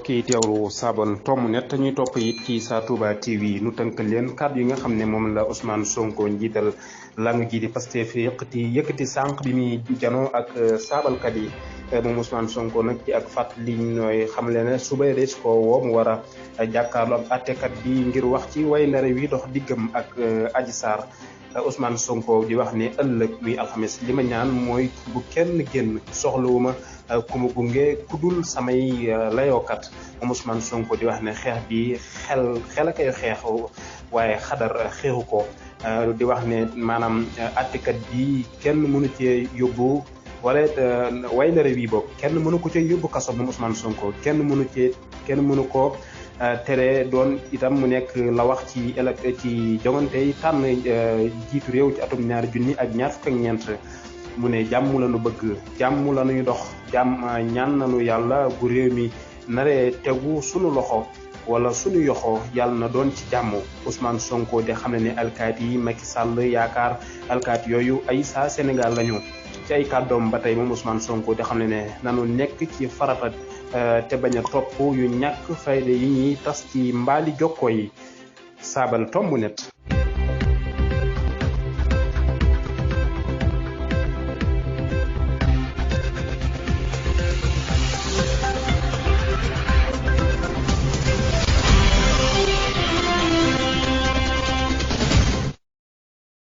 mbokk yi teewlu Sabal Tom net ñuy topp it ci Sa Touba TV nu tënk leen kàddu yi nga xam ne moom la Ousmane Sonko njiital lang ji di Pastef yëkkati sànq bi muy janoo ak saabalkat yi moom Ousmane Sonko nag ci ak fàttali ñooy xamle ne suba des ko woo mu war a jàkkaarloo ak àttekat bi ngir wax ci way ndare wi dox diggam ak Adji Sarr. Ousmane Sonko di wax ne ëllëg muy alxames li ma ñaan mooy bu kenn génn soxlawuma ku ma gunge ku dul samay layookat moom Ousmane Sonko di wax ne xeex bi xel a koy xeex waaye xadar xeexu ko di wax ne maanaam àttekat bi kenn mënu cee yóbbu wala way ndare wi boobu kenn mënu ko cee yóbbu kaso moom Ousmane Sonko kenn mënu ko tere doon itam mu nekk la wax ci jongante yi tànn jiitu réew ci atum 2024 mu ne jàmm la nu bëgg jàmm la nuy dox ñaan nañu yàlla bu réew mi naree tegu sunu loxo wala sunu yoxo yàlla na doon ci jàmm. Ousmane Sonko de xam ne alkaati yi Macky Sall yaakaar alkaati yooyu ay saa Sénégal lañu ci ay kàddoom ba tey moom Ousmane Sonko de xam ne nanu nekk ci farata te bañ a topp yu ñàkk fayda yi ñuy tas ci mbaali jokko yi Sabal Tom net